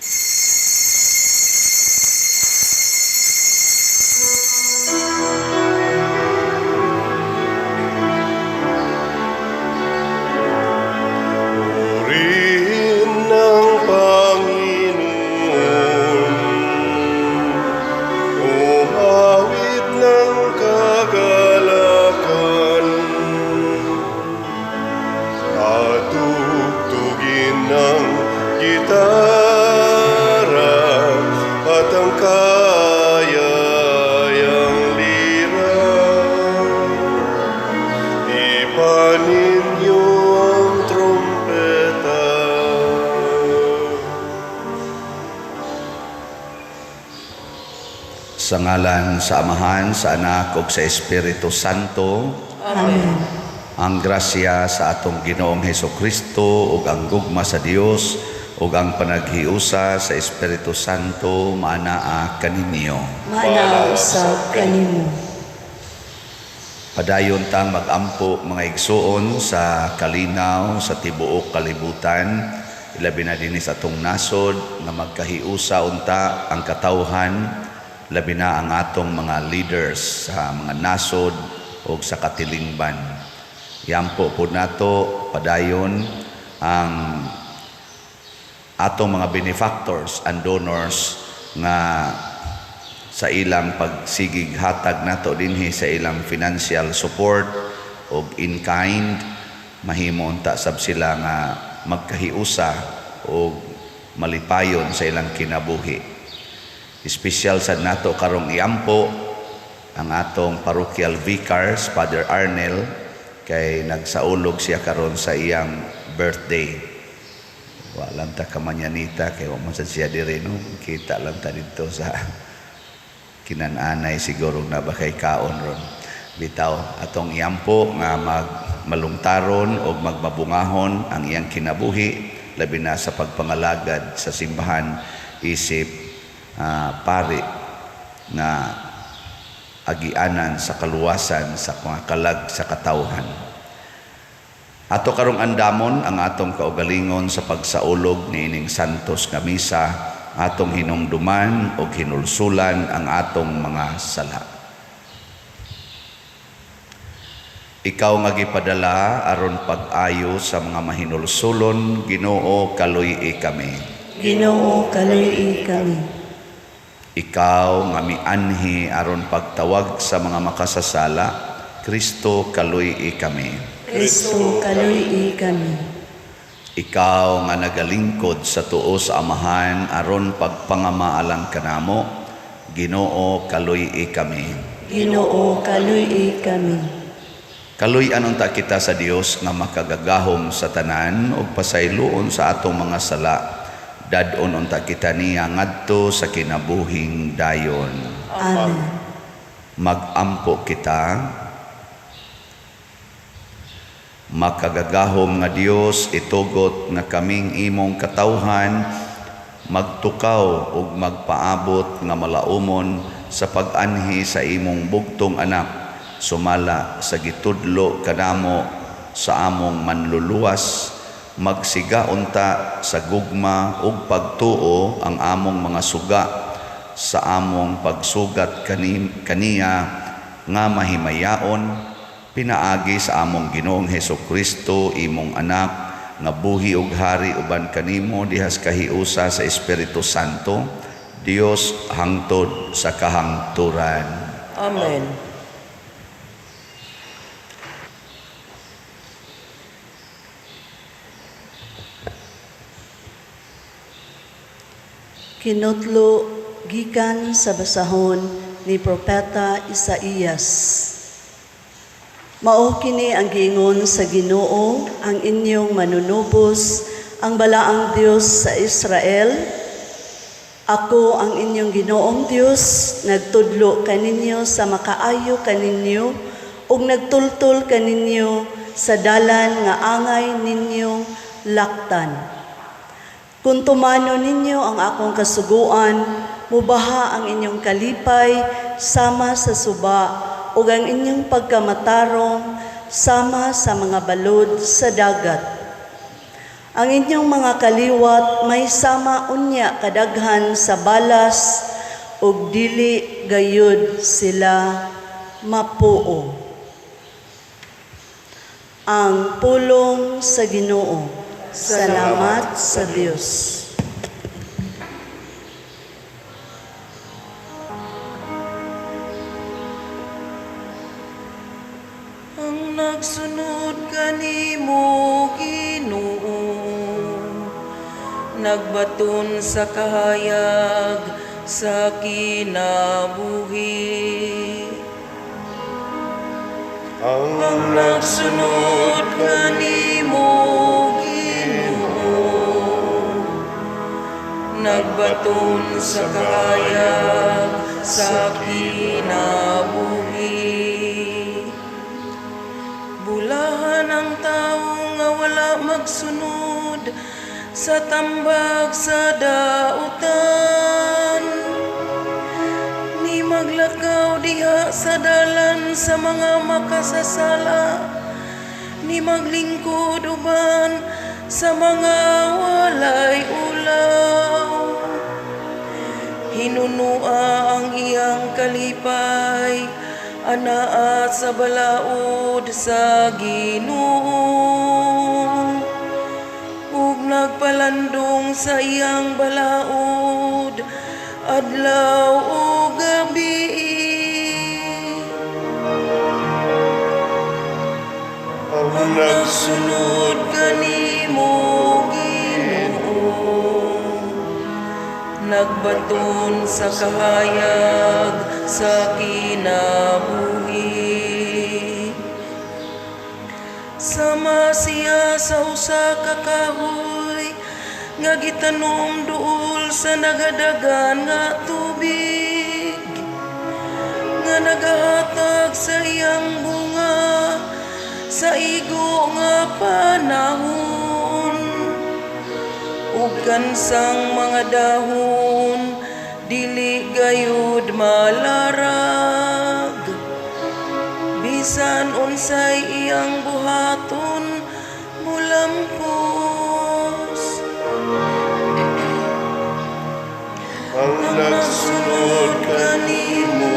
Purihin ang Panginoon. Umawit ng kagalakan at tugtugin ng gitara at ang kayayang lira. Hipan ninyo ang trompeta. Sa ngalan sa Amahan, sa Anak ug sa Espiritu Santo. Amen. Ang grasya sa atong Ginoong Heso Kristo ug ang gugma sa Dios ug ang panaghiusa sa Espiritu Santo maanaa kaninyo. Maanaa usab kanimo. Padayon tang magampo, mga igsuon, sa kalinaw sa tibuok kalibutan, ilabi na dinhi sa atong nasod, nga magkahiusa unta ang katawhan, labi na ang atong mga leaders sa mga nasod o sa katilingban. Iampo po nato padayon ang atong mga benefactors and donors nga sa ilang pagsigig hatag nato dinhi sa ilang financial support og in kind, mahimo unta sab sila nga magkahiusa og malipayon sa ilang kinabuhi. Espesyal sad nato karong iampo ang atong parochial vicars, Father Arnel, kay nagsaulog siya karon sa iyang birthday. Wa lang ta kamanyanita kay wa man sad siya diri, no. Kita lang ta didto sa kinananay, siguro na ba kay kaon ron. Bitaw atong iampo nga magmalungtaron o magmabungahon ang iyang kinabuhi, labi na sa pagpangalagad sa simbahan isip pari nga agianan sa kaluwasan sa mga kalag sa katawhan. Ato karong andamon ang atong kaugalingon sa pagsaulog niining santos nga misa, atong hinumduman og hinulsulan ang atong mga sala. Ikaw nga gipadala aron pag-ayo sa mga mahinulsulon, Ginoo, kaluy-i kami. Ginoo, kaluy-i kami. Ikaw nga mianhi aron pagtawag sa mga makasasala, Kristo, kaluy-i kami. Kristo, kaluy-i kami. Ikaw nga nagalingkod sa tuo sa Amahan aron pagpangamaalang kanamo, Ginoo, kaluy-i kami. Ginoo, kaluy-i kami. Kaluy-an unta kita sa Dios nga makagagahom sa tanan ug pasayloon sa atong mga sala. Dad-on unta kita niya ngadto sa kinabuhing dayon. Amen. Magampo kita. Makagagahom nga Dios, itugot nga kaming imong katawhan magtukaw ug magpaabot nga malaumon sa pag-anhi sa imong bugtong anak, sumala sa gitudlo kanamo sa among manluluwas. Magsiga unta sa gugma ug pagtuo ang among mga suga sa among pagsugat kaniya nga mahimayaon, pinaagi sa among Ginoong Heso Kristo, imong anak, nga buhi ug hari uban kanimo dihas kahiusa sa Espiritu Santo, Dios hangtod sa kahangturan. Amen. Kinutlo gikan sa basahon ni Propeta Isaías. Mao kini ang giingon sa Ginoo, ang inyong manunubos, ang balaang Dios sa Israel. Ako ang inyong Ginoong Dios, nagtudlo kaninyo sa makaayo kaninyo ug nagtultol kaninyo sa dalan nga angay ninyong laktan. Kung tumano ninyo ang akong kasuguan, mubaha ang inyong kalipay sama sa suba ug ang inyong pagkamatarong sama sa mga balod sa dagat. Ang inyong mga kaliwat may sama unya kadaghan sa balas ug dili gayud sila mapuo. Ang pulong sa Ginoo. Salamat sa Dios. Ang nagsunod kanimo, Ginoo, nagbaton sa kahayag sa kinabuhi. Ang Ang nagsunod kanimo, Ginoo, nagbaton sa kahayag sa kinabuhi. Bulahan ang tawo nga wala magsunod sa tambag sa dautan, ni maglakaw diha sa dalan sa mga makasasala, ni maglingkod uban sa mga walay ulaw. Hinunua ang iyang kalipay anaa sa balaod sa Ginoo, ug nagpalandong sa iyang balaod adlaw ug gabi. Ang Ang nagsunod kanimo, Ginoo, nagbaton sa kahayag sa kinabuhi. Sama siya sa usa ka kahoy nga gitanom duol sa nagadagan nga tubig, nga nagahatag sa iyang bunga sa igo nga panahon, ug kansang mga dahon dili gayud malarag. Bisan unsay iyang buhaton, mulampos. Ang Ang nagsunod nagsunod kanimo,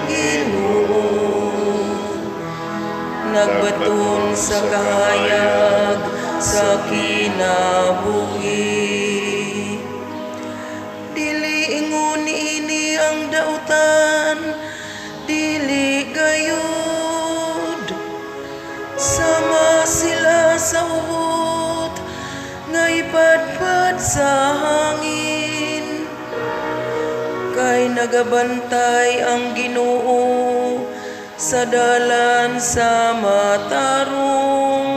Ginoo, nagbaton sa kahayag sa kinabuhi. Dili ingon niini ang dautan, dili gayud. Sama sila sa uhot nga ipadpad sa hangin. Kay nagabantay ang Ginoo sa dalan sa matarong,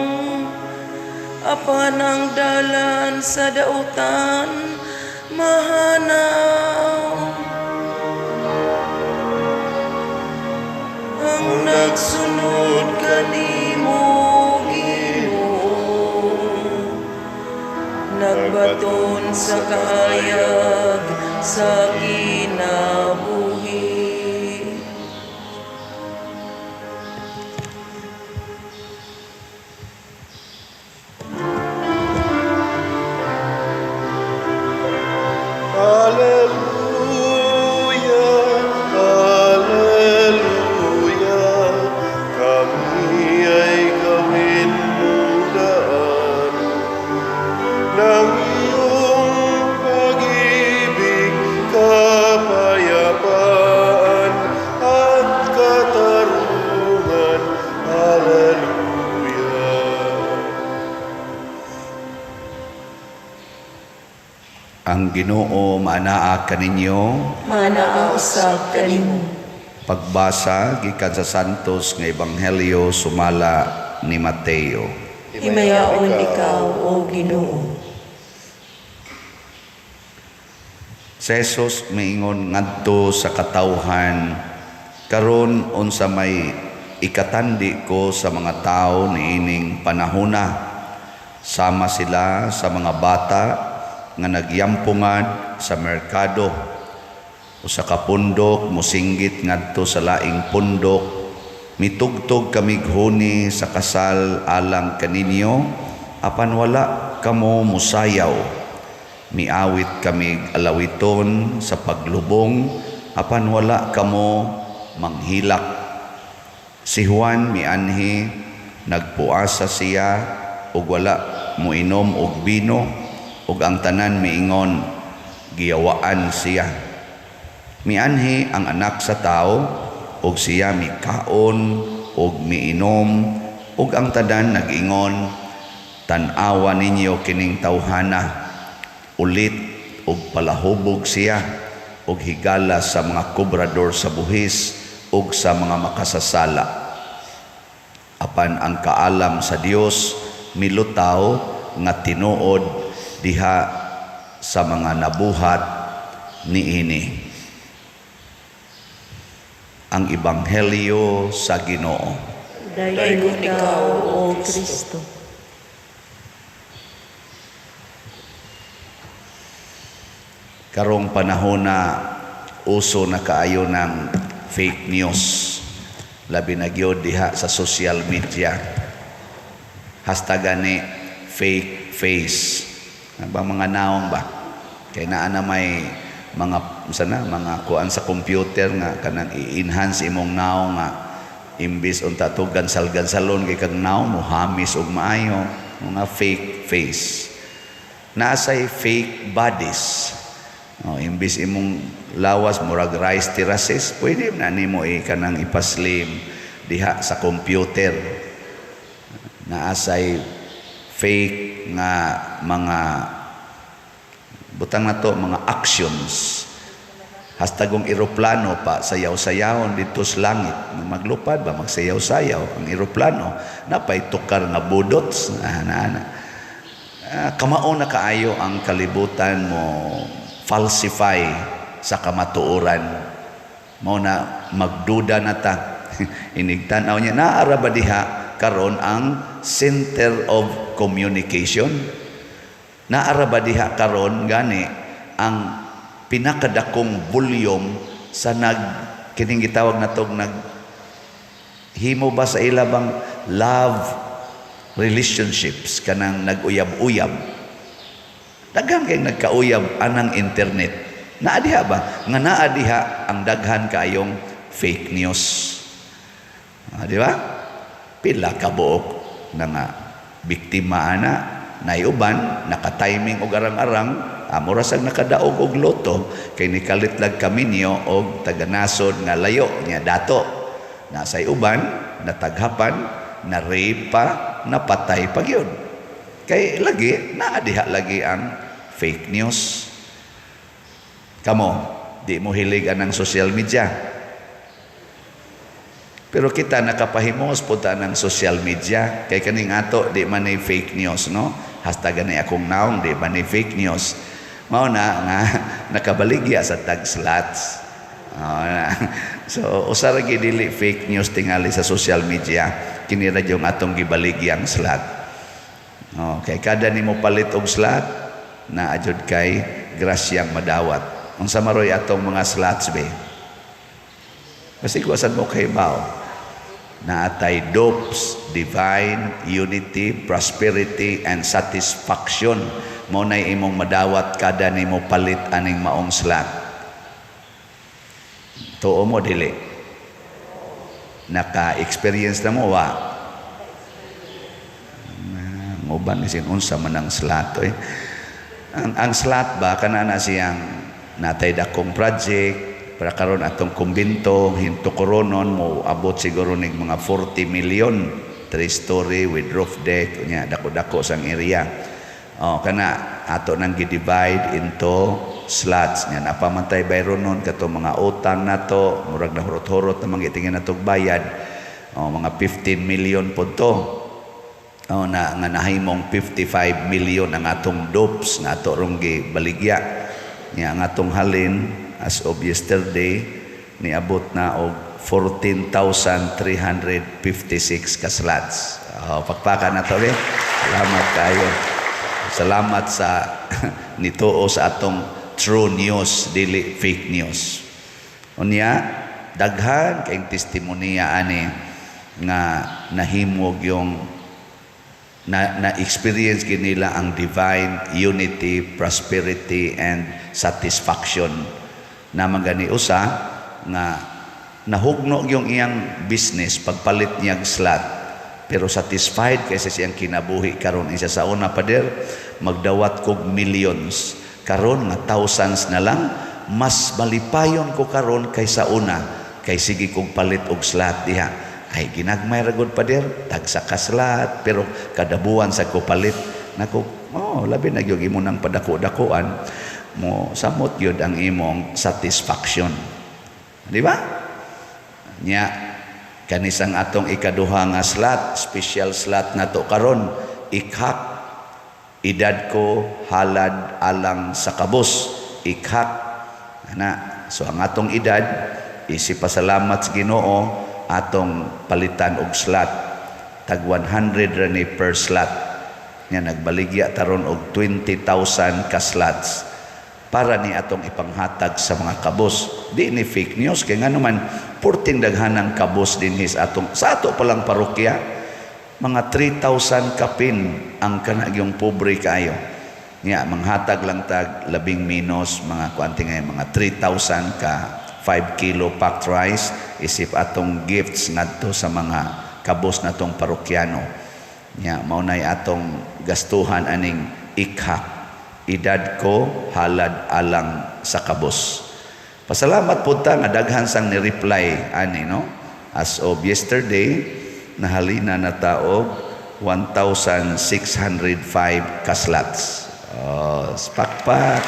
apan ang dalan sa dautan mahanaw. Ang nagsunod kanimo, Ginoo, nagbaton sa kahayag sa kinabuhi. Alleluia, Alleluia, kami ay gawin mong daan ng iyong pag-ibig, kapayapaan at katarungan. Alleluia. Ang Ginoo maanaa kaninyo. Manaa usab kanimo. Pagbasa gikan sa Santos nga Ebanghelyo sumala ni Mateo. Himayaon ikaw, O Ginoo. Si Jesus miingon ngadto sa katawhan, karon unsa may ikatandi ko sa mga tawo niining panahona? Sama sila sa mga bata nga nagyampungad sa merkado. Usa ka pundok mosinggit ngadto sa laing pundok, mitugtog kamig huni sa kasal alang kaninyo, apan wala. wala kamo musayaw. Miawit kami alawiton sa paglubong, apan wala kamo manghilak. Si Juan mianhi, nagpuasa siya ug wala moinom og bino, ug ang tanan miingon, "Giyawaan siya." Mianhi ang Anak sa Tao ug siya mikaon ug miinom, ug ang tanan nag-ingon, "Tan-awa ninyo kining tawhana, ulit ug palahubog siya ug higala sa mga kobrador sa buhis ug sa mga makasasala." Apan ang kaalam sa Dios milutaw nga tinuod diha sa mga nabuhat niini. Ang Ebanghelyo sa Ginoo. Dayon ikaw, O Kristo. Karong panahon na uso na kaayo ng fake news, labi na gyud diha sa social media. Hashtag ni fake face. Ang ba mga naong ba? Kay naa na may mga sana mga kuan sa computer nga kanang i-enhance imong naong nga imbis unta to gansal-gansalon kay kag naong mo hamis og maayo, mga fake face. Naasay fake bodies. Oh, imbis imong lawas murag rice terraces, pwede na nimo kanang ipaslim diha sa computer. Naasay fake nga mga butang na to, mga actions. Hastagong eroplano pa, sayaw-sayawon dito sa langit. Maglupad ba, magsayaw-sayaw ang eroplano. Napay tukar nga budots. Na. Kamao na kaayo ang kalibutan mo falsify sa kamatuoran. Mao na magduda na ta. Inigtanaw niya, naara ba diha karon ang center of communication? Naara ba diha karon gani ang pinakadakong volume sa nag kining gitawag natog nag himo ba sa ila bang love relationships, kanang nag-uyab-uyab? Daghan kay nagkauyab anang internet. Naa diha ba nga naa diha ang daghan kaayong fake news? Di ba? Pila ka buok na nga biktima ana, naiuban naka-timing og arang-arang, amo ra sag nakadaog og loto kay nikalit lag kaminyo og taga-nasod nga layo nya dato. Nasay uban nataghapan, na rape pa, napatay pa gyud. Kay lagi naa diha lagi ang fake news. Kamo di mo hilig anang social media, pero kita nakapahimos po ta ng social media kay kaning ato di man ni fake news, no? Hashtag ni akong naong di man ni fake news. Mao na nga nakabaligya sa tag slots. Oh, na. So usa ra gyud dili fake news tingali sa social media, kini ra yung atong gibaligyang slot. Oh, kay kada nimo palit og slot na adjud kay grasyang madawat. Unsa maroy atong mga slots be? Kasi kuwasan mo kay bao. Naatay dopes, divine, unity, prosperity, and satisfaction. Mao nay imong madawat kada nimo palit aning maong slot. Tuo mo dili? Naka-experience na mo wa? Nguban ni sin unsa man ang slot oy. Ang slot ba kana na siyang natay dakong project para karon atong kumbinto hinto koronon mo abot siguro nig mga 40 million, 3-story with roof deck nya dako-dako sang area. Oh, kana ato nang gi-divide into slots nya napamantay bayron nun kato mga utang nato murag nahurot-hurot na mga tingin natog bayad. Oh, mga 15 million pod to. Oh, na nga nahimong 55 million ang atong dopes nga ato rong gibaligya. Nya ang atong halin as of yesterday niabot na og 14,356 ka slots. Oh, pakpakan na to eh. Salamat kayo. Salamat sa nituo sa atong true news, dili fake news. Unya, daghan kayong testimonya ani nga nahimog yung Na na experience gid nila ang divine unity, prosperity and satisfaction. Naman gani usa nga nahugno yung iyang business pagpalit niyang slot, pero satisfied kaysa siyang kinabuhi karon. Isa sa una, "Pader, magdawat kog millions. Karon nga thousands na lang, mas malipayon ko karon kaysa una kay sige kog palit og slot diha. Ay, ginagmay ra gud, pader, tagsa ka slot, pero kada buwan sa ko palit nako." Oh, labi na gyud imo nang padako-dakoan mo, samot gyud ang imong satisfaction, di ba? Nya kanisang atong ikaduha nga slot, special slot nato karon, ikhak, edad ko halad alang sa kabus. Ikhak ana. So ang atong edad, isip pasalamat sa Ginoo, atong palitan og slot, tag 100 ra ni per slot. Nya nagbaligya taron og 20,000 ka slots para ni atong ipanghatag sa mga kabus. Di ni fake news kay ngano man purting daghanang kabus dinhi sa atong, sa ato palang parokya, mga 3,000 kapin ang kanagyong pobre kaayo. Nya manghatag lang tag labing minus mga kuanti ngay mga 3,000 ka 5 kilo packed rice isip atong gifts ngadto sa mga kabus natong parokyano. Nya mao nay atong gastuhan aning ikhak, edad ko halad alang sa kabus. Pasalamat pud ta nga daghan sang ni reply ani, no? As of yesterday, nahalina na ta og 1,605 ka slots. Oh, pakpak.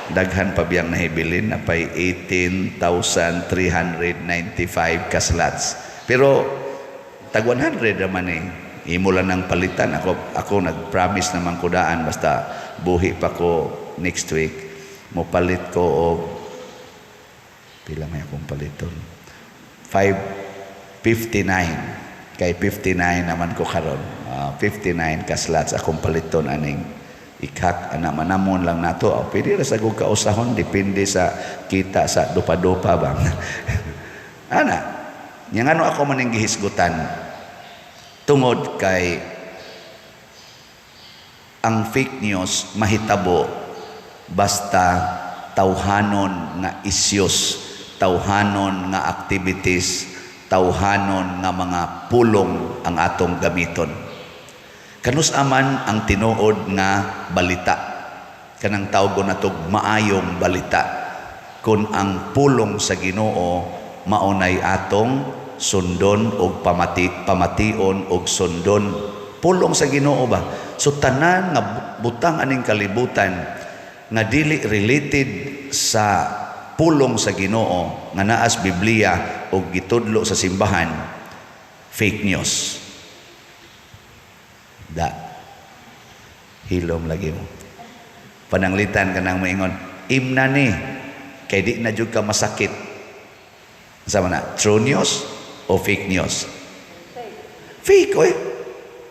Daghan pa biyang nahibilin na pay 18,395 ka slots. Pero tag 100 naman eh. Imo lang ng palitan. Ako nag-promise naman ko daan, basta buhi pa ko next week, mopalit ko og pila may akong paliton? 559. Kay 59 naman ko karon. 59 ka slots akong paliton aning ikhak ana. Manamon lang nato. Oh, pwede ra sa kog kausahon, depende sa kita sa dupa-dupa ba. Ana nya, ngano ako maning gihisgutan? Tungod kay ang fake news mahitabo basta tawhanon nga issues, tawhanon nga activities, tawhanon nga mga pulong ang atong gamiton. Kanus aman ang tinuod nga balita, kanang tawgon natog maayong balita, kung ang pulong sa Ginoo maunay atong sundon og pamation og sundon, pulong sa Ginoo ba. So tanan nga butang aning kalibutan nga dili related sa pulong sa Ginoo nga naas Biblia o gitudlo sa simbahan, fake news. Da hilom lagi mo. Pananglitan ka nang maingon, "Imna ni kay di na jud ka masakit." Sama na, true news o fake news? Fake, oy.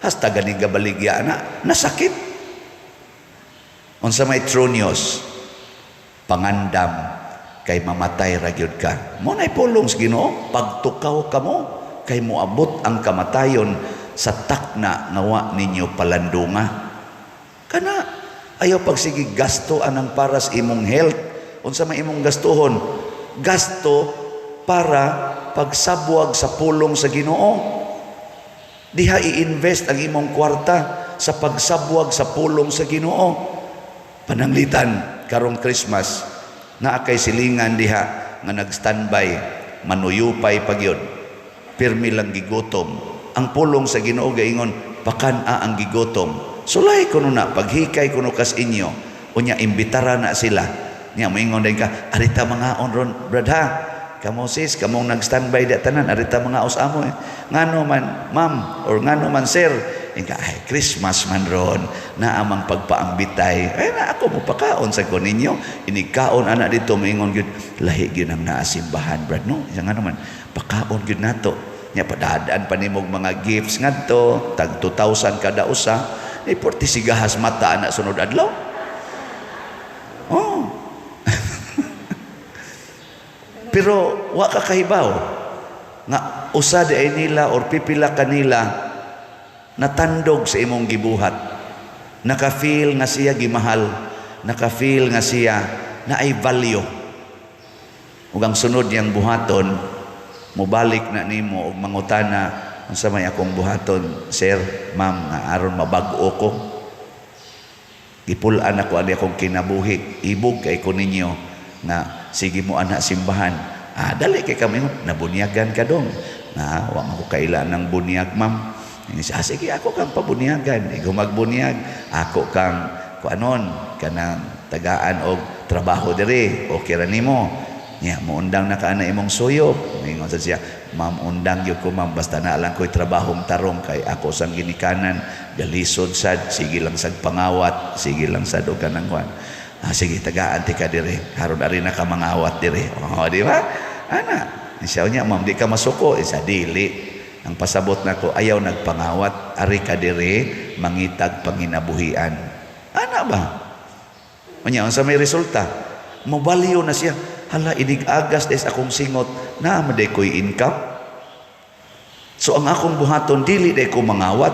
Hasta ganing gabaligya na nasakit. Unsa may true news? Pangandam kay mamatay ra gyud ka. Mo nay pulong sa Ginoo, pagtukaw kamo kay moabot ang kamatayon sa takna nga wa ninyo palandunga. Kana ayaw pagsige gasto anang para sa imong health. Unsa may imong gastuhon? Gasto para pagsabwag sa pulong sa Ginoo. Diha i-invest ang imong kwarta sa pagsabwag sa pulong sa Ginoo. Pananglitan karong Christmas, naa kay silingan diha nga nag-standby, manuyupay pagyod. Pirmi lang gigutom. Ang pulong sa Ginoo gaingon, pakan-a ang gigutom. Sulay kuno na, paghikay kuno kas inyo. Unya imbitara na sila. Nya moingon din ka, "Arita mga on ron, brad ha. Kamo sis, kamong nag-standby da tanan, arita mga os amo eh. Ngano man, ma'am, or ngano man, sir?" Inka, "Ay, Christmas man ron, na amang pagpaambitay. Ay, na ako mo pakaon sa ko ninyo." Inigkaon anak dito, moingon gyud, "Lahi gyud ang naasimbahan, brad, no? Ngano man, pakaon gyud nato." Nya padadaan pa nimog mga gifts ngadto, tag 2,000 kada usa. Eh, porti sigahas mata anak sunod adlaw. Oh. Pero wa ka kahibaw nga usa di ay nila or pipila kanila. Natandog sa imong gibuhat. Naka-feel nga siya gimahal. Naka-feel nga siya na ay value. Ug ang sunod niyang buhaton, mobalik na nimo og mangutana, "Unsa may akong buhaton, sir, ma'am, nga aron mabag-o ko? Gipul-an ako ani akong kinabuhi. Ibog kay ko ninyo nga sige mo ana simbahan." Ah, dali kay kami, "Nabunyagan ka dong?" "Na, wa man ko kaila ng bunyag, ma'am." Ah, sige, ako kang pabunyagan. Ikaw magbunyag, ako kang kuanon kanang tagaan og trabaho diri. Okay ra nimo?" Nya moundang na ka ana imong suyop. Ningon sa siya, "Ma'am, undang gyud ko, ma'am, basta na lang ko'y trabahong tarong kay ako sang ginikanan galisod sad, sige lang sad pangawat, sige lang sad og kanang kuan." "Ah, sige, tagaan ti ka diri karon, ari na ka mangawat diri." Oh, di ba? Ana siya niya, "Ma'am, di ka masuko." Isa dili ang pasabot nako, ayaw nagpangawat, ari ka diri mangitag panginabuhian. Ana ba? Unya, unsa may resulta? Mobalyo na siya. "Hala, inig-agas des akong singot, naa man day ko'y income. So ang akong buhaton, dili day ko mangawat,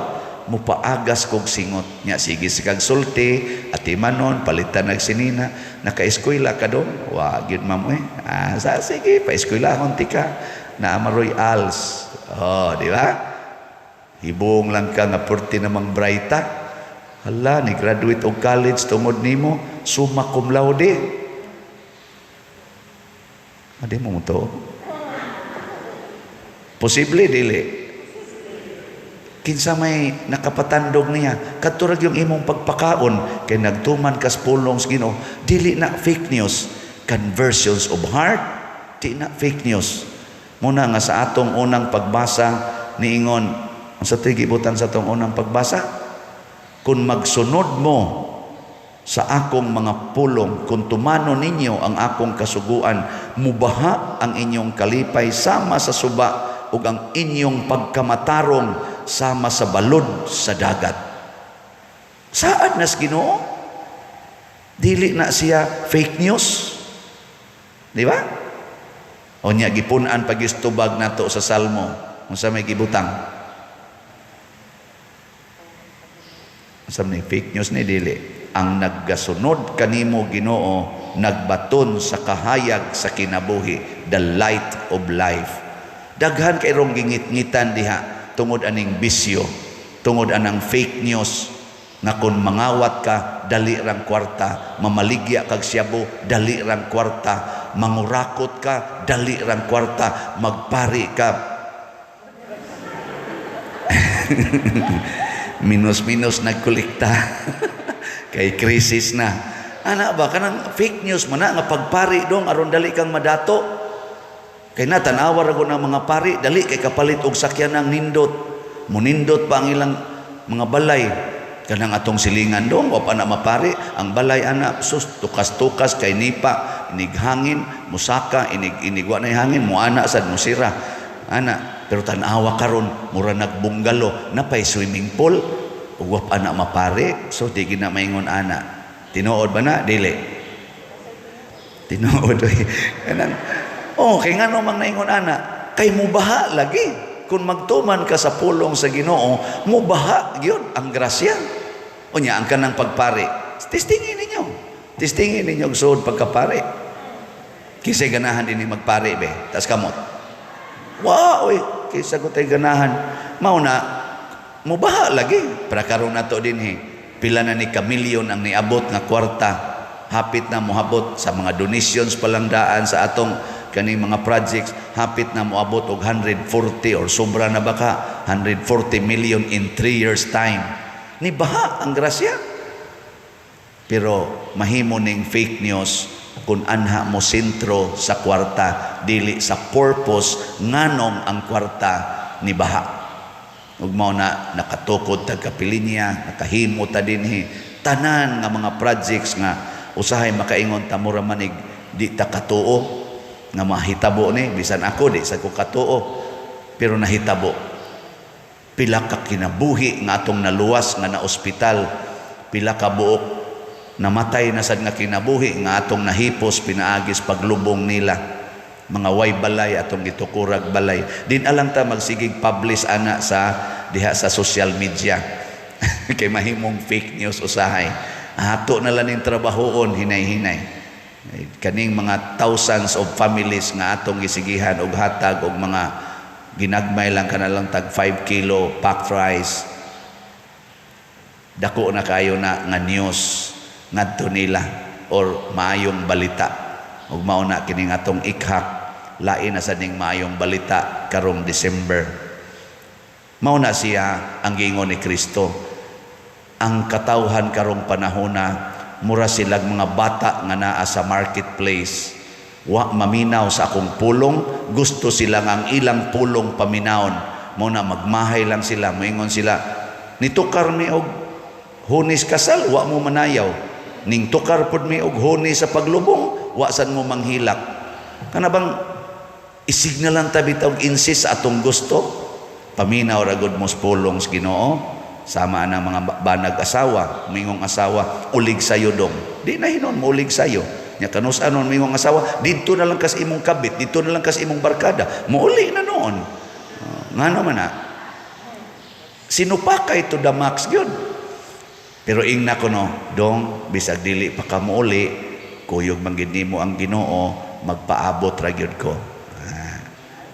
mupagas kog singot." Nya sige si kag sulti, atimanon, palitan nag sinina. "Naka-eskwela ka dong?" "Wa gyud, ma'am eh." "Ah, sa sige, pa-eskwelahon tika. Naa maroy ALS." Oh, di ba? Hibong lang ka nga purti namang brighta. Hala, ni graduate og college tungod nimo, summa cum laude. Adi mo to. Posible dili? Kinsa may nakapatandog niya? Kadto ra yung imong pagpakaon kay nagtuman kas pulong sa Ginoo. Dili na fake news. Conversions of heart, di na fake news. Muna nga sa atong unang pagbasa niingon, unsa to'y gibutan sa atong unang pagbasa? Kung magsunod mo sa akong mga pulong, kung tumano ninyo ang akong kasuguan, mubaha ang inyong kalipay sama sa suba ug ang inyong pagkamatarong sama sa balod sa dagat. Saad nas Ginoo? Dili na siya fake news. Di ba? O nya gipun-an pag tubag nato sa Salmo. Unsa may gibutang? Unsa may fake news ni dili? Ang naggasunod kanimo, Ginoo, nagbaton sa kahayag sa kinabuhi, the light of life. Daghan kay rong gingit-ngitan diha tungod aning bisyo, tungod anang fake news nga kung mangawat ka dali rang kwarta, mamaligya kag siyabo dali rang kwarta, mangurakot ka dali rang kwarta, magpari ka minus-minus nagkolekta kay krisis na. Ana ba kanang fake news man na nga pagpari dong aron dali kang madato. Kay na tan-awa ra ng mga pari dali kay kapalit og sakyanang nindot. Munindot pa ang ilang mga balay. Kanang atong silingan dong wa pa na mapari ang balay ana, sus, tukas-tukas kay nipa, inig hangin musaka, inig inig wa nay hangin muana sad musira ana. Pero tan-awa karon mura nagbunggalo, napay swimming pool ug wa pa na mapari. So di gina maingon ana. Tinuod ba na dili? Tinuod oy. Kanang oh, kay ngano mang naingon ana? Kay mubaha lagi. Kung magtuman ka sa pulong sa Ginoo, mubaha gyud ang grasya. Unya ang kanang pagpari, testingin ninyo. Testingin ninyo og suod pagkapari. Kisay ganahan dinhi magpari be, tas kamot. Wa oy, kaysa ko tay ganahan. Mao na mubaha lagi. Para karon nato dinhi, pila na ni kamilyon ang niabot nga kwarta. Hapit na mohabot sa mga donations palangdaan sa atong kaning mga projects, hapit na moabot og 140 or sobra na baka 140 million in 3 years time. Ni baha ang grasya. Pero mahimo ning fake news kung anha mo sentro sa kwarta, dili sa purpose nganong ang kwarta ni baha. Ug mao na nakatukod tag kapilinya, nakahimo ta dinhi tanan nga mga projects nga usahay makaingon ta mura manig di ta katuo nga mahitabo ni, bisan ako di sa ko katuo, pero nahitabo. Pila ka kinabuhi nga atong naluwas nga na ospital, pila ka buok namatay na sad nga kinabuhi nga atong nahipos pinaagis paglubong nila. Mga way balay atong gitukurag balay. Din alang ta magsigig publish ana sa diha sa social media kay mahimong fake news usahay. Ato na lang ning trabahoon hinay-hinay. Kaning mga thousands of families nga atong gisigihan og hatag og mga ginagmay lang, kana lang tag 5 kilo packed rice, dako na kayo na nga news ngadto nila or maayong balita. Ug mao na kining atong ikhak, lain na sa ning maayong balita karong December. Mao na siya ang giingon ni Kristo, ang katawhan karong panahona mura silag mga bata nga naa sa marketplace, wa maminaw sa akong pulong, gusto sila nga ang ilang pulong paminawon. Mo na magmahay lang sila, moingon sila, "Nitukar mi og hunis kasal, wa mo manayaw. Ning tukar pud mi og huni sa paglubong, wa sad mo manghilak." Kana bang isig na lang ta bitaw insist sa atong gusto? Paminaw ra gud mo sa pulong sa Ginoo. Sama na mga banag asawa, mingong asawa, "Ulig sayo, dong." Di na hinon mo ulig sayo. Nya kanus anon mingong asawa, "Didto na lang kas imong kabit, didto na lang kas imong barkada." Muuli na noon. Ngano man na? Sinupakay to the max gyud. Pero ingna ko no, "Dong, bisag dili pa ka muuli, kuyog man gid nimo ang Ginoo, magpaabot ra gyud ko.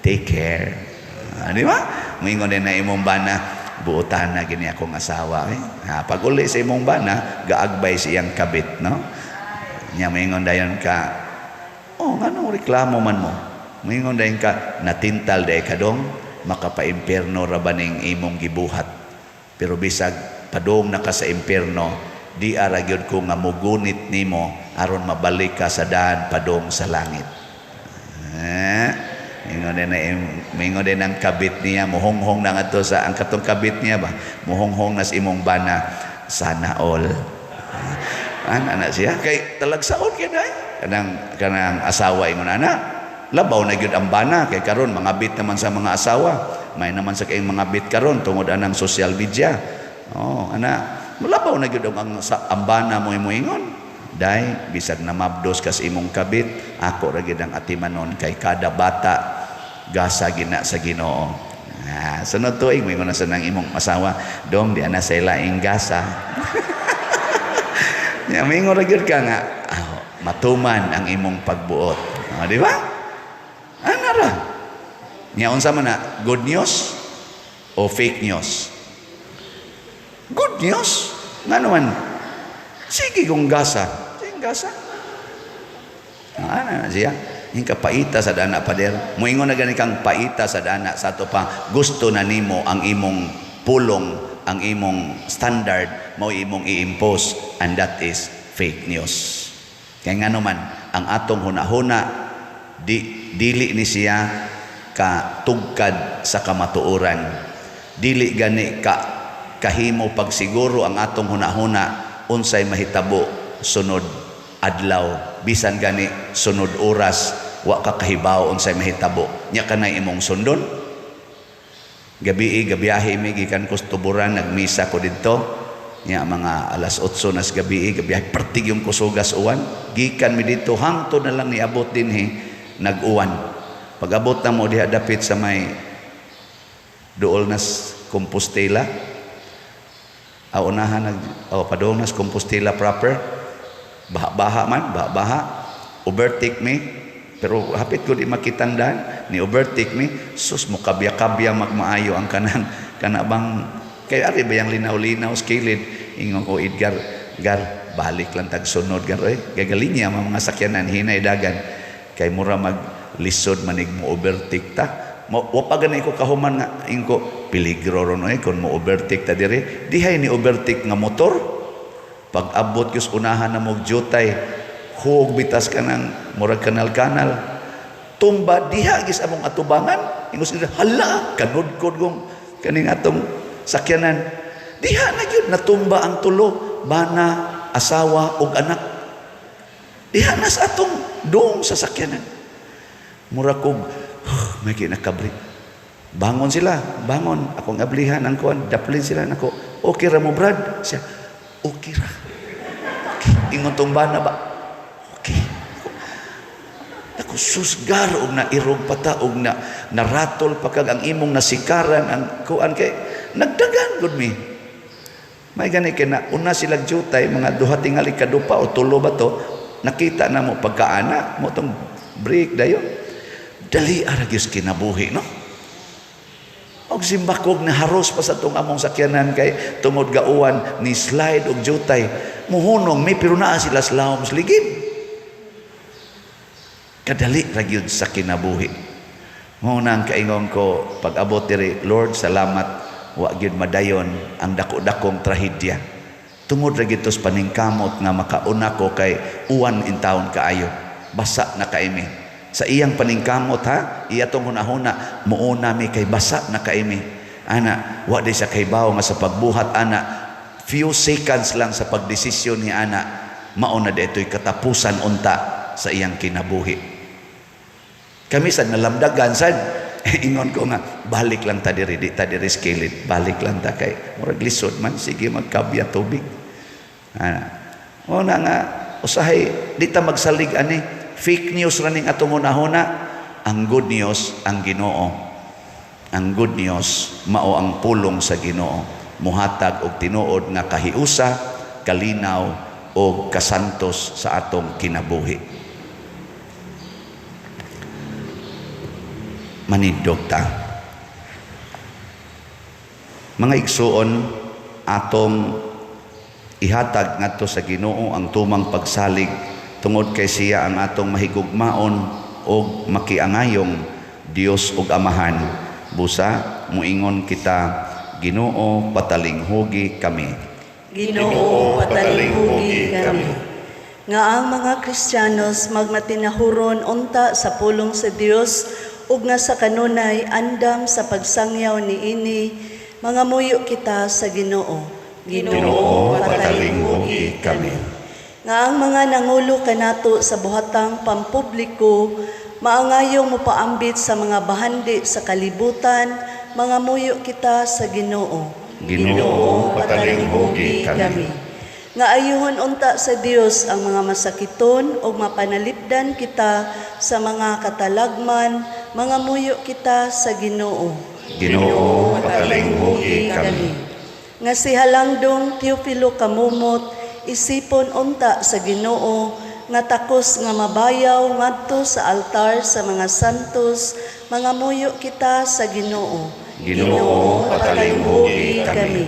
Take care." Di ba? Moingon din na imong bana, "Buotan na gini akong asawa." Eh. Pag uli sa imong bana, gaagbay sa iyang kabit, no? Nya moingon dayon ka, "Oh, nganong reklamo man mo?" Moingon dayon ka, "Natintal day ka, dong, makapa-impierno ra ba ning imong gibuhat. Pero bisag padong na ka sa impierno, di ara gyud ko nga mugunit nimo aron mabalik ka sa daan padong sa langit." Eh, ingon din ang kabit niya, muhonghong na ngadto sa ang katong kabit niya ba, muhonghong na sa imong bana, "Sana all." Ana na siya kay talagsaon kay day. Kanang asawa ingon ana, labaw na gyud ang bana kay karon mga bit naman sa mga asawa. May naman sa kayong mga bit karon tungod anang social media. Oh, ana, labaw na gyud ang sa ang bana mo moingon. "Day, bisag namabdos kas imong kabit, ako ra gyud ang atimanon kay kada bata gasa gina sa Ginoo." Sunod tuig moingon na sa nang imong asawa, "Dong, di ana sa ilaing gasa." Nya moingon ra gyud ka nga, matuman ang imong pagbuot. Di ba? Ana ra. Nya unsa man na, good news o fake news? Good news. Nga naman, sige kung gasa. Sige gasa. Ana na siya. Yung kapaita sa dana, pader. Moingon na gani kang paita sa dana sa ato pa, gusto na nimo ang imong pulong, ang imong standard, mao imong i-impose, and that is fake news. Kaya nga naman, ang atong hunahuna di dili ni siya ka tugkad sa kamatuoran. Dili gani ka kahimo pagsiguro ang atong hunahuna unsay mahitabo sunod adlaw, bisan gani sunod oras wa ka kahibaw unsay mahitabo. Nya kanay imong sundon. Gabi gabiyahe mi gikan ko sa Tuburan, nagmisa ko didto. Nya mga alas 8 nas gabi gabiyahe, pertig yung kusugas uwan. Gikan mi didto hangtod na lang niabot dinhi, nag-uwan. Pag-abot na mo diha dapit sa may duol nas Compostela, unahan nag oh, padung nas Compostela proper, baha-baha man, baha-baha. Overtake mi, pero hapit ko di makitandaan ni overtake mi. Sus, mo kabya-kabya magmaayo ang kanang kana bang kay ari ba yang linaw-linaw sa kilid. Ingon ko, "Edgar, gar, balik lang tag sunod, gar, oy." Gagaling niya mga sakyanan, hinay dagan kay mura mag lisod manig mo overtake ta. Mo wa pa gani ko kahuman nga ingon ko, "Peligro ron oy kon mo overtake ta dire." Dihay ni overtake nga motor, pag abot kus unahan na mo jutay, huog bitas ka ng murag kanal-kanal, tumba diha gis among atubangan. Ingos nila, "Hala, kanudkod kong kaning atong sakyanan." Diha na gyud natumba ang tulo, bana, asawa ug anak, diha na sa atong dong sa sakyanan. Mura kog may kinakabri. Bangon sila, bangon akong ablihan ang kuan, daplin sila nako. "Okay ra mo, Brad?" Siya, "Okay ra, okay." Ingon tong bana ba, "Okay." Ako, susgar og nairog pa ta og na naratol pa kag ang imong nasikaran ang kuan kay Nagdagan gud mi. May gani kay na una sila jutay, mga duha tingali kadupa o tulo ba to, nakita na mo pagkaana mo tong break dayon. Dali ara gyud kinabuhi, no? Og simbakog na haros pa sa tong among sakyanan kay tungod gauwan ni slide og jutay. Muhunong mi pero naa sila sa lawom sa ligid. Kadali ra gyud sa kinabuhi. Mao na ang kaingon ko pag abot diri, Lord, salamat wa gyud madayon ang dako-dakong trahedya. Tungod ra gyud tos paningkamot nga makauna ko kay uwan in taon kaayo. Basa na kaimi. Sa iyang paningkamot ha, iya tong hunahuna, muuna mi kay basa na kaimi. Ana, wa di sa kahibaw nga sa pagbuhat ana, few seconds lang sa pagdesisyon ni ana, mao na dito'y katapusan unta sa iyang kinabuhi. Kami sad nalamdagan sad, ingon ko nga balik lang ta diri, di ta diri skilid, balik lang ta kay murag lisod man, sige magkabya tubig. Ana, mo na nga usahay di ta magsalig ani, fake news ra ning atong hunahuna. Ang good news ang Ginoo. Ang good news mao ang pulong sa Ginoo, muhatag og tinuod nga kahiusa, kalinaw og kasantos sa atong kinabuhi. Manindog ta. Mga igsuon, atong ihatag ngadto sa Ginoo ang tumang pagsalig tungod kay siya ang atong mahigugmaon og makiangayong Dios ug Amahan. Busa muingon kita, Ginoo, patalinghugi kami. Ginoo, patalinghugi kami. Nga ang mga Kristiyanos magmatinahuron unta sa pulong sa Dios ug nga sa kanunay andam sa pagsangyaw niini, mga muyo kita sa Ginoo. Ginoo, patalinghugi kami. Nga ang mga nangulo kanato sa buhatang pampubliko maangayong mopaambit sa mga bahandi sa kalibutan, mga muyo kita sa Ginoo. Ginoo, patalinghugi kami. Nga ayuhon unta sa Dios ang mga masakiton ug mapanalipdan kita sa mga katalagman, mga muyo kita sa Ginoo. Ginoo, patalinghugi kami. Nga si Halangdong Teofilo Camomot isipon unta sa Ginoo nga takos nga mabayaw ngadto sa altar sa mga santos, mga muyo kita sa Ginoo. Ginoo, patalinghugi kami.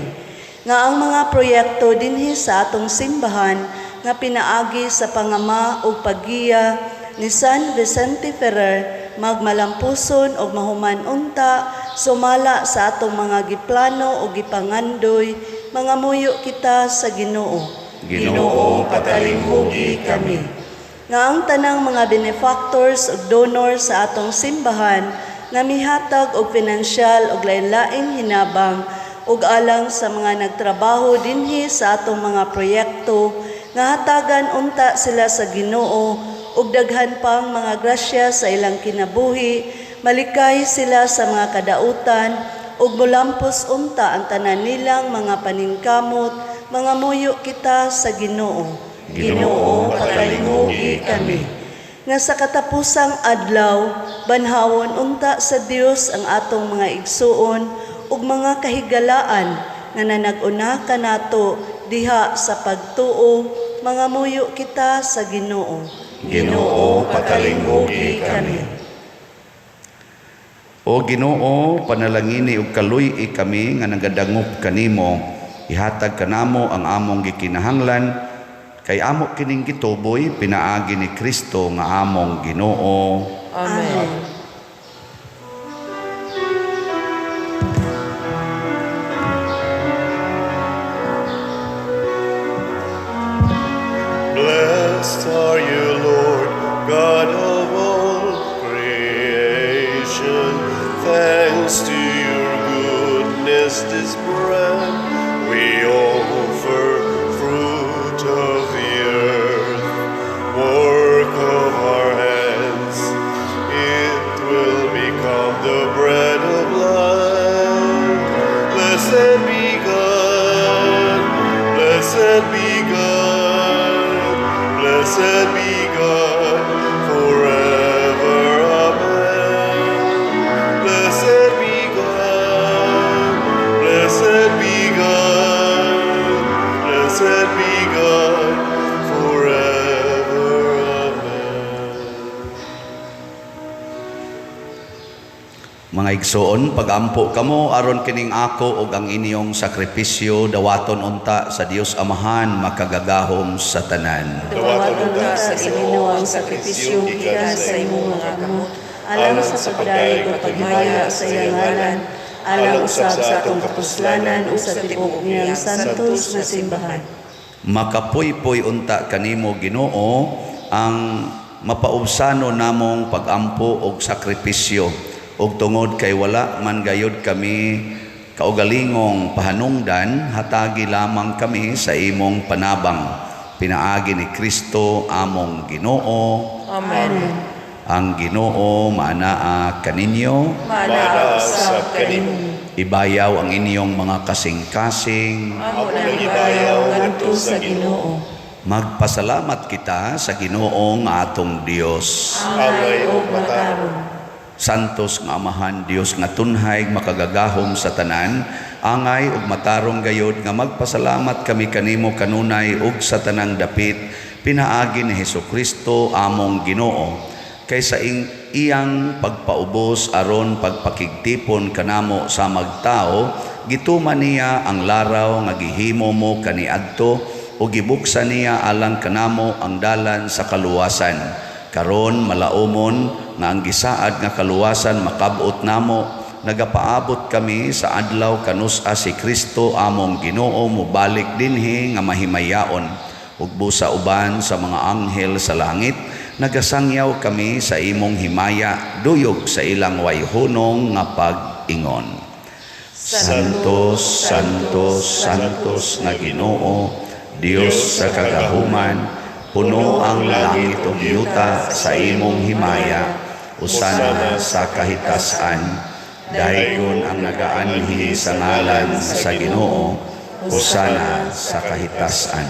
Nga ang mga proyekto dinhi sa atong simbahan nga pinaagi sa pangama ug paggiya ni San Vicente Ferrer magmalampuson og mahuman unta sumala sa atong mga giplano ug gipangandoy, mga muyo kita sa Ginoo. Ginoo, patalinghugi kami. Nga ang tanang mga benefactors ug donors sa atong simbahan nga mihatag og pinansyal ug lain-laing hinabang ug alang sa mga nagtrabaho dinhi sa atong mga proyekto, nga hatagan unta sila sa Ginoo ug daghan pang mga grasya sa ilang kinabuhi, malikay sila sa mga kadautan ug molampos unta ang tanan nilang mga paningkamot, mga muyo kita sa Ginoo. Ginoo, patalinghugi kami. Nga sa katapusang adlaw, banhawon unta sa Dios ang atong mga igsuon ug mga kahigalaan nga nanag-una kanato diha sa pagtuo, mga muyo kita sa Ginoo. Ginoo, patalinghugi kami. O Ginoo, panalangini ug kaluy-i kami nga nagadangop kanimo. Ihatag kanamo ang among gikinahanglan kay amo kining gituboy pinaagi ni Kristo nga among Ginoo. Amen. Blessed are you, Lord, God of all creation. Thanks to your goodness, this bread we offer, fruit of the earth, work of our hands. It will become the bread of life. Blessed be God, blessed be God, blessed be God forever. Amen. Blessed be God, blessed Mga igsoon, pagampo kamo aron kining ako ug ang inyong sakripisyo dawaton unta sa Dios Amahan makagagahom sa tanan. Dawaton unta sa Ginoo ang sakripisyo gikan sa imong mga kamot, alang sa pagdayeg ug paghimaya sa iyang ngalan, alang usab sa atong kapuslanan ug sa tibuok niyang santos nga simbahan. Makapuypoy unta kanimo, Ginoo, ang mapaubsano namong pagampo og sakripisyo, ug tungod kay wala man gayud kami kaugalingong pahanungdan, hatagi lamang kami sa imong panabang pinaagi ni Kristo among Ginoo. Amen. Ang Ginoo maanaa kaninyo. Maanaa usab kanimo. Ibayaw ang inyong mga kasing-kasing. Amo nang ibayaw ngadto sa Ginoo. Magpasalamat kita sa Ginoo nga atong Dios. Angay ug matarong. Santos nga Amahan, Dios nga tunhay makagagahom sa tanan, angay ug matarong gayod nga magpasalamat kami kanimo kanunay ug sa tanang dapit pinaagi ni Hesukristo among Ginoo. Kay sa iyang pagpaubos aron pagpakigtipon kanamo sa magtao, gituman niya ang laraw nga gihimo mo kaniadto ug gibuksan niya alang kanamo ang dalan sa kaluwasan. Karon malaumon nga ang gisaad nga kaluwasan makab-ot namo, nagapaabot kami sa adlaw kanus-a si Kristo among Ginoo mobalik dinhi nga mahimayaon. Ug busa uban sa mga anghel sa langit, nagasangyaw kami sa imong himaya duyog sa ilang wayhunong nga pag-ingon. Santos, Santos, Santos nga Ginoo, Dios sa kagahuman, puno ang langit ug yuta sa imong himaya. Hosana sa kahitasan. Daygon ang nagaanhi sa ngalan sa Ginoo. Hosana sa kahitasan.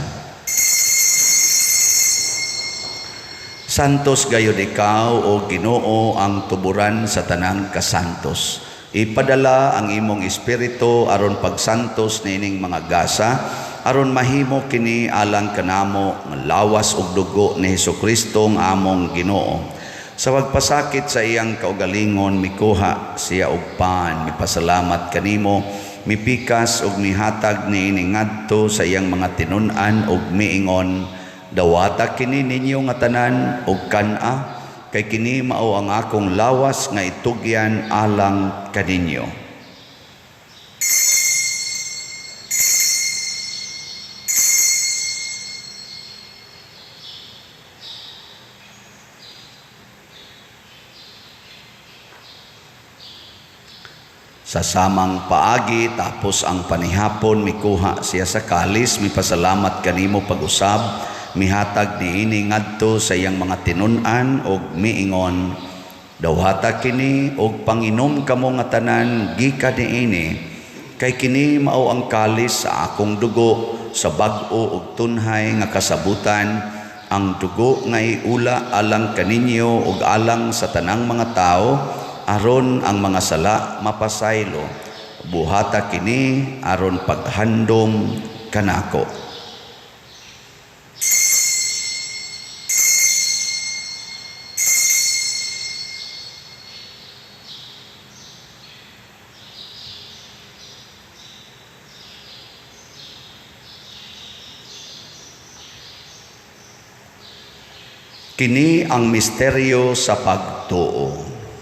Santos gayud ikaw, o Ginoo, ang tuburan sa tanang kasantos. Ipadala ang imong espiritu aron pagsantos niining mga gasa, aron mahimo kini alang kanamo nga lawas ug dugo ni Hesukristo nga among Ginoo. Sa pagpasakit sa iyang kaugalingon, mikuha siya og pan, mipasalamat kanimo, mipikas ug mihatag niini ngadto sa iyang mga tinun-an ug miingon, "Dawata kini ninyo nga tanan ug kan-a, kay kini mao ang akong lawas nga itugyan alang kaninyo." Sa samang paagi, tapos ang panihapon, mikuha siya sa kalis, mipasalamat kanimo pag-usab, mihatag niini ngadto sa iyang mga tinun-an og miingon, "Dawata kini og panginom kamo nga tanan gikan niini, kay kini mao ang kalis sa akong dugo sa bag-o ug tunhay nga kasabutan, ang dugo nga iula alang kaninyo ug alang sa tanang mga tawo, aron ang mga sala mapasaylo. Buhata kini aron paghandom kanako." Kini ang misteryo sa pagtuo.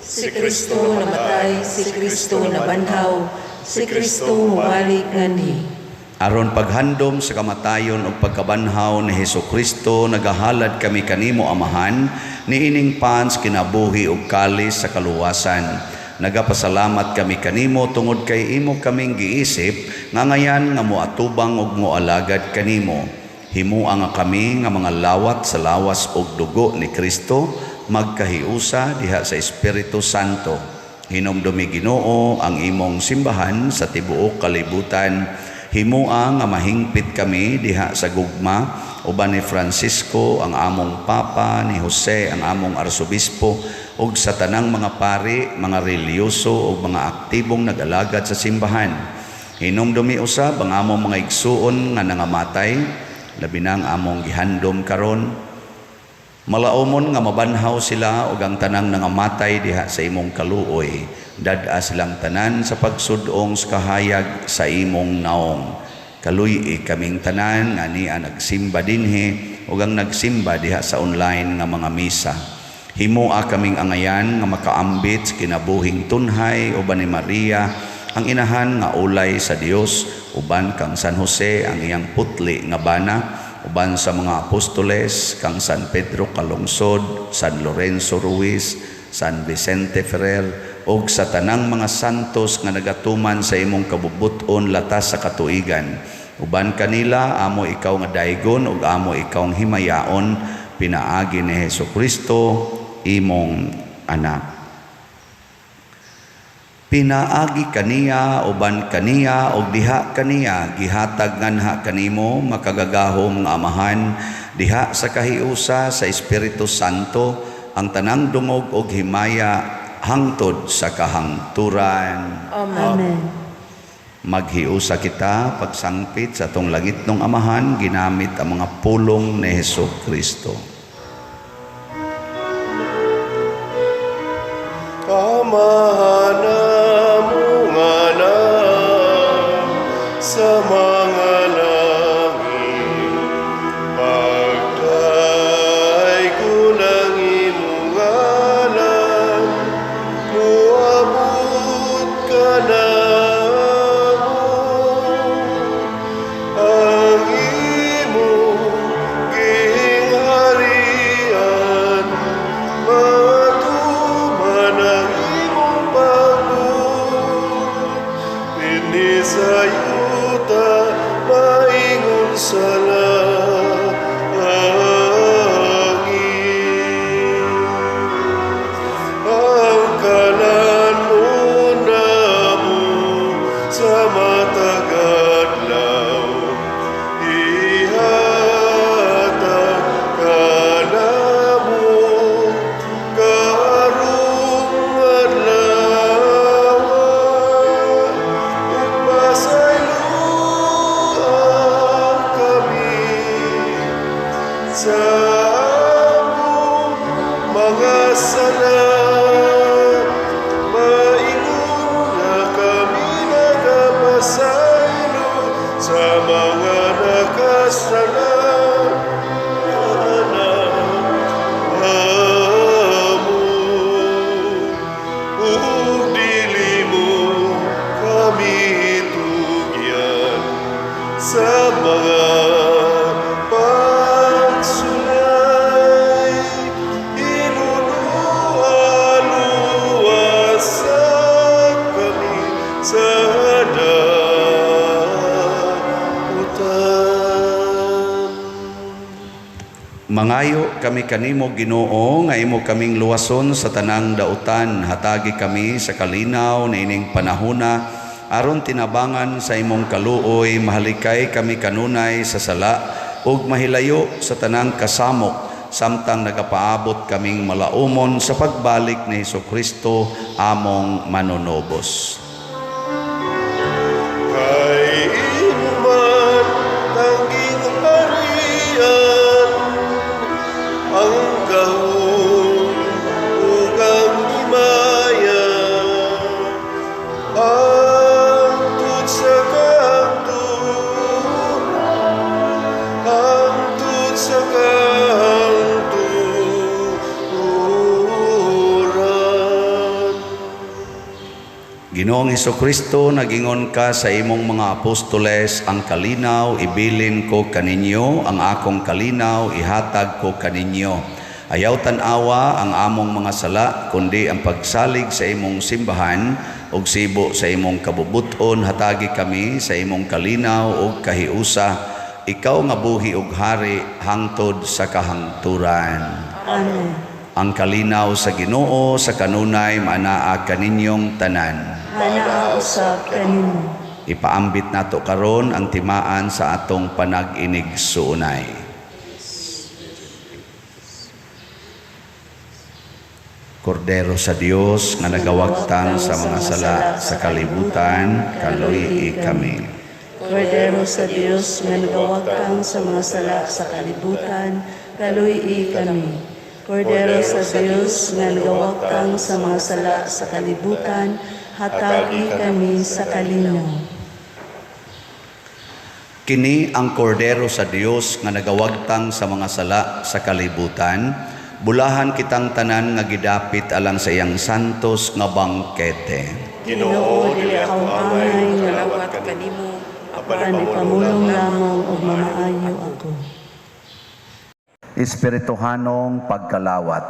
Si Kristo namatay, si Kristo nabanhaw, si Kristo mubalik nganhi. Aron paghandom sa kamatayon ug pagkabanhaw ni Hesukristo, nagahalad kami kanimo, Amahan, niining pans kinabuhi ug kalis sa kaluwasan. Nagapasalamat kami kanimo tungod kay imo kaming giisip nga ngayan nga moatubang ug moalagad kanimo. Himua nga kami nga mga lawat sa lawas ug dugo ni Kristo magkahiusa diha sa Espiritu Santo. Hinumdumi, Ginoo, ang imong simbahan sa tibuok kalibutan. Himua nga mahingpit kami diha sa gugma uban ni Francisco ang among Papa, ni Jose ang among Arsobispo, ug sa tanang mga pari, mga relihiyoso ug mga aktibong nag-alagad sa simbahan. Hinumdumi usab ang among mga igsuon nga nangamatay, labi na ang among gihandom karon, Malaumon nga mabanhaw sila ug ang tanang nangamatay diha sa imong kaluoy. Dad-a silang tanan sa pagsudong sa kahayag sa imong naong. Kaluy-i kaming tanan nga ania nagsimba dinhi ug ang nagsimba diha sa online nga mga misa. Himoa kaming angayan nga makaambit sa kinabuhing tunhay uban ni Maria, ang inahan nga ulay sa Dios, uban kang San Jose, ang iyang putli nga bana, uban sa mga apostoles, kang San Pedro Calungsod, San Lorenzo Ruiz, San Vicente Ferrer, ug sa tanang mga santos nga nagatuman sa imong kabubut-on latas sa katuigan. Uban kanila, amo ikaw nga daygon ug amo ikaw himayaon, pinaagi ni Hesus Kristo, imong anak. Pinaagi kaniya, uban kaniya, ug diha kaniya, gihatag nganha kanimo, makagagahom nga Amahan, diha sa kahiusa sa Espiritu Santo, ang tanang dungog ug himaya hangtod sa kahangturan. Amen. Amen. Maghiusa kita pagsangpit sa atong langitnong Amahan ginamit ang mga pulong ni Hesus Kristo. Amahan namo nga naa sa mga langit, pagdaygon ang imong ngalan, moabot ka namo, ang imong gingharian, matuman ang imong pagbuot, dinhi sa yuta maingon sa langit. Ang kalanon namo sa matag adlaw, ihatag kanamo karong adlaw, ug pasayloa kami sa among mga sala, maingon nga kami nagapasaylo sa mga nakasala kanamo, ug dili mo kami tugyan sa mga pagsulay, hinunua luwasa kami sa dautan. Mangayo kami kanimo, Ginoo, nga imo kaming luwason sa tanang dautan. Hatagi kami sa kalinaw niining panahona aron tinabangan sa imong kaluoy mahalikay kami kanunay sa sala ug mahilayo sa tanang kasamok, samtang nagapaabot kaming malaumon sa pagbalik ni Hesukristo among manunubos. Kay imo man ang gingharian, ang gahom ug ang himaya, hangtod sa kahangturan, hangtod sa kahangturan. Ginoong Hesukristo, nagingon ka sa imong mga apostoles, "Ang kalinaw ibilin ko kaninyo, ang akong kalinaw ihatag ko kaninyo." Ayaw tan-awa ang among mga sala, kundi ang pagsalig sa imong simbahan, ug sibo sa imong kabubuton, hatagi kami sa imong kalinaw ug kahiusa. Ikaw nga buhi ug hari hangtod sa kahangturan. Amen. Ang kalinaw sa Ginoo sa kanunay maanaa kaninyong tanan. Manaa usab kanimo. Ipaambit nato karon ang timaan sa atong panag-inigsuonay. Kordero sa Dios nga nagawagtang sa mga sala sa kalibutan, kaluy-i kami. Kordero sa Dios nga nagawagtang sa mga sala sa kalibutan, kaluy-i kami. Kordero sa Dios nga nagawagtang sa mga sala sa kalibutan, hatagi kami sa kalinaw. Kini ang kordero sa Dios nga nagawagtang sa mga sala sa kalibutan. Bulahan kitang tanan nga gidapit alang sa iyang santos nga bangkete. Ginoo, dili ako angay nga makalawat Kalawat kanimo, kanimo, apan Apan ipamulong ipamulong lamang og mamaayo ako. Espirituhanong pagkalawat.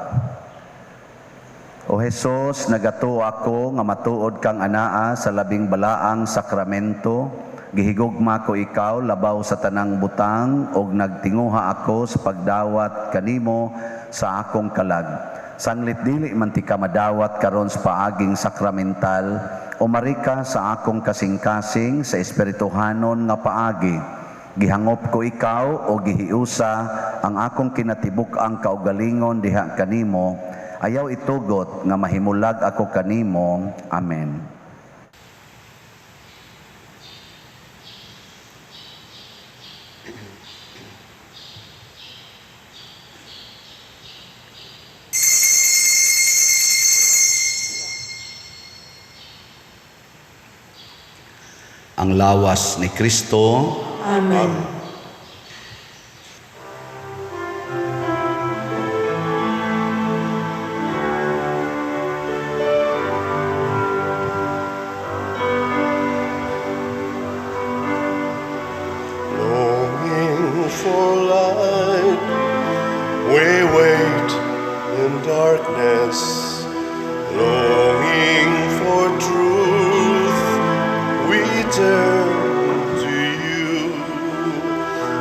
O Hesus, nagatuo ako nga matuod kang anaa sa labing balaang sakramento. Gihigugma ko ikaw labaw sa tanang butang ug nagtinguha ako sa pagdawat kanimo sa akong kalag. Sanglit dili man ti ka madawat karon sa paaging sakramental, umari ka sa akong kasing-kasing sa espirituhanon nga paagi. Gihangop ko ikaw o gihiusa ang akong kinatibuk-ang kaugalingon diha kanimo. Ayaw itugot nga mahimulag ako kanimo. Amen. Ang lawas ni Kristo. Amen. Longing for light, we wait in darkness. Longing for truth, we turn to you.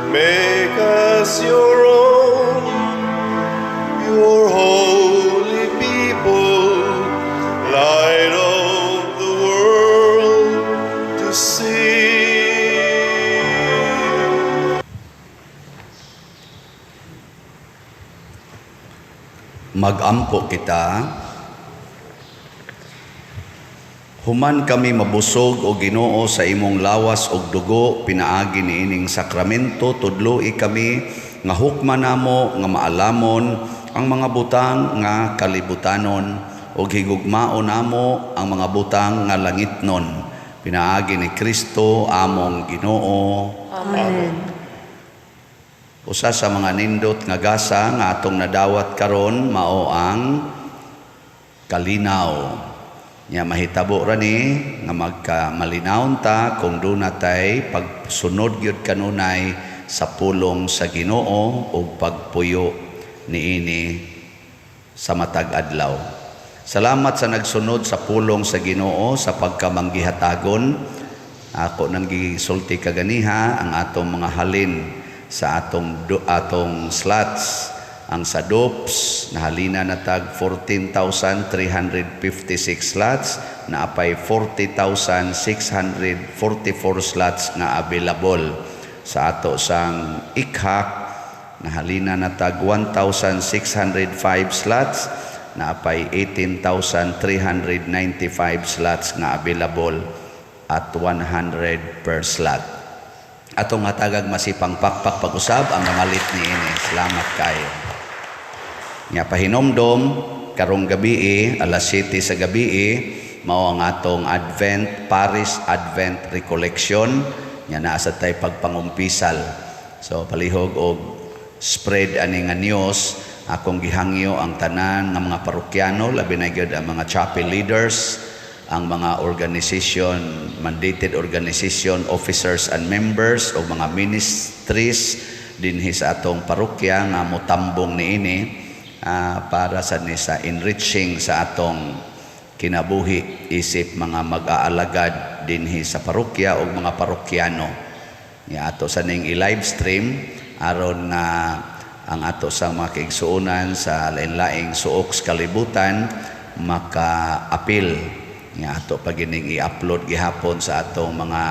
Make us your own, your holy people, light of the world to see. Magampo kita. Human kami mabusog o Ginoo sa imong lawas og dugo pinaagi niining sakramento, tudloi kami nga hukma namo nga maalamon ang mga butang nga kalibutanon ug higugmaon namo ang mga butang nga langitnon pinaagi ni Kristo among Ginoo. Amen. Usa sa mga nindot nga gasa nga atong nadawat karon mao ang kalinaw. Nya mahitabo ra ni nga magkamalinawon ta kung duna tay pagsunod gyud kanunay sa pulong sa Ginoo ug pagpuyo niini sa matag adlaw. Salamat sa nagsunod sa pulong sa Ginoo sa pagkamanggihatagon. Ako nang gisulti kaganiha ang atong mga halin sa atong slots. Ang sa DOPS nahalina na tag 14,356 slots, naapay 40,644 slots nga available. Sa ato sang ICHAC nahalina na tag 1,605 slots, naapay 18,395 slots nga available at 100 per slot. Atong hatagag masipang pakpak pag-usab ang namalit ni ini. Salamat kayo. Nga pahinomdom karong gabi, alas 7 sa gabi, mao ang atong Advent Parish Advent Recollection nga naa sa tay pagpangumpisal. So palihog og spread ani nga news, akong gihangyo ang tanan nga mga parokyano, labi na gyud ang mga chapel leaders, ang mga organization, mandated organization officers and members o mga ministries dinhi sa atong parokya nga motambong niini para sa ni sa enriching sa atong kinabuhi isip mga mag-aalagad dinhi sa parokya o mga parokyano. Nga ato sa ning i-live stream aron nga ang ato sa mga kaigsuonan sa lain-laing suok sa kalibutan maka-apil. Nga ato pagining i-upload gihapon sa atong mga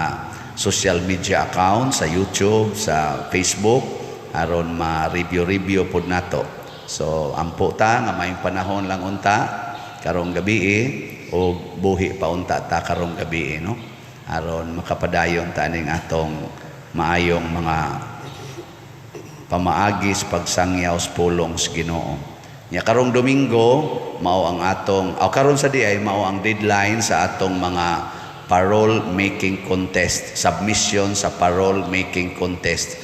social media account sa YouTube, sa Facebook aron ma-review-review pod nato. So ampo ta nga maayong panahon lang unta karong gabi o buhi pa unta ta karong gabi, no? Aron makapadayon ta ning atong maayong mga pamaagi sa pagsangyaw sa pulong sa Ginoo. Nya karong Domingo mao ang atong aw karon sa diay mao ang deadline sa atong mga parol making contest, submission sa parol making contest.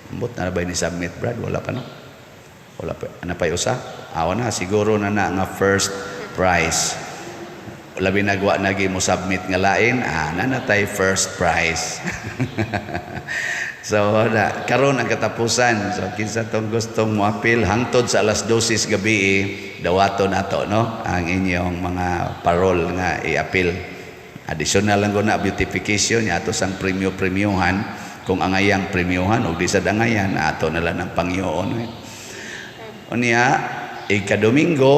Ambot na ba ni submit, Brad? Wala pa, no? Wala pa. Ano pa usa? Awa na siguro na na nga first prize. Labi nagwa nagi mo submit nga lain, ah, na natay first prize. So na karon ang katapusan. So kinsa tong gustong moapil hangtod sa alas 12 sa gabi eh, dawaton nato, no, ang inyong mga parol nga i-apil. Additional lang na beautification nya ato sang premyo-premyohan kung angayang premyohan og di sad angayan, ato na lang ang pangyoon. Eh. Unya ika-Domingo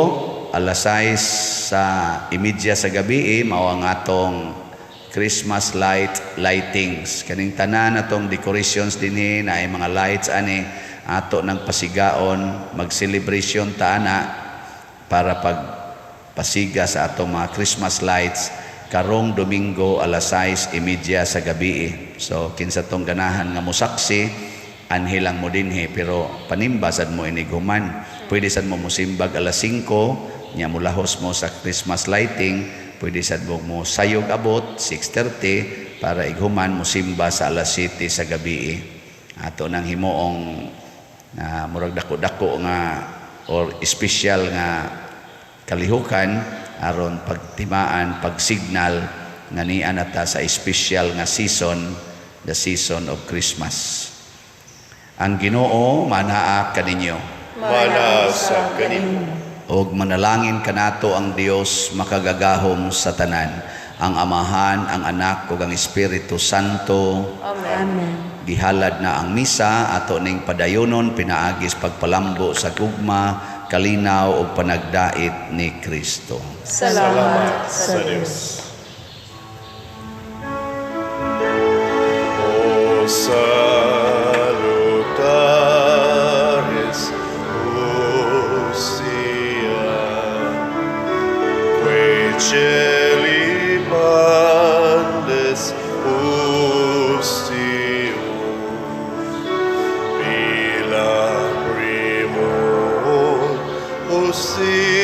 alas 6 sa imidya sa gabi eh, mao ang atong Christmas light lightings. Kaning tanan atong decorations dinhi na ay mga lights ani ato ng pasigaon, mag-celebration ta ana para pag pasiga sa atong mga Christmas lights karong Domingo alas 6:30 sa gabi eh. So kinsa tong ganahan nga mosaksi, anhi lang mo dinhi, pero panimba sad mo inighuman. Pwede sad mo mosimbag alas 5 nya mulahos mo sa Christmas lighting. Pwede sad mo mo sayog abot 6:30 para ighuman mosimba sa alas 7 sa gabi eh. Ato nang himuong na murag dako-dako nga or espesyal nga kalihukan aron pagtimaan, pagsignal nga niya na ta sa espesyal nga season, the season of Christmas. Ang Ginoo manaa kaninyo. Mana sa kanimo. Og manalangin kanato ang Dios makagagahom sa tanan, ang Amahan, ang Anak ug ang Espiritu Santo. Amen. Amen. Gihalad na ang misa, ato ning padayonon pinaagis pagpalambo sa gugma, kalinaw ug panagdait ni Kristo. Salamat sa Dios. O salutaris hostia, quae celi mandes ustium, mila primum ustium.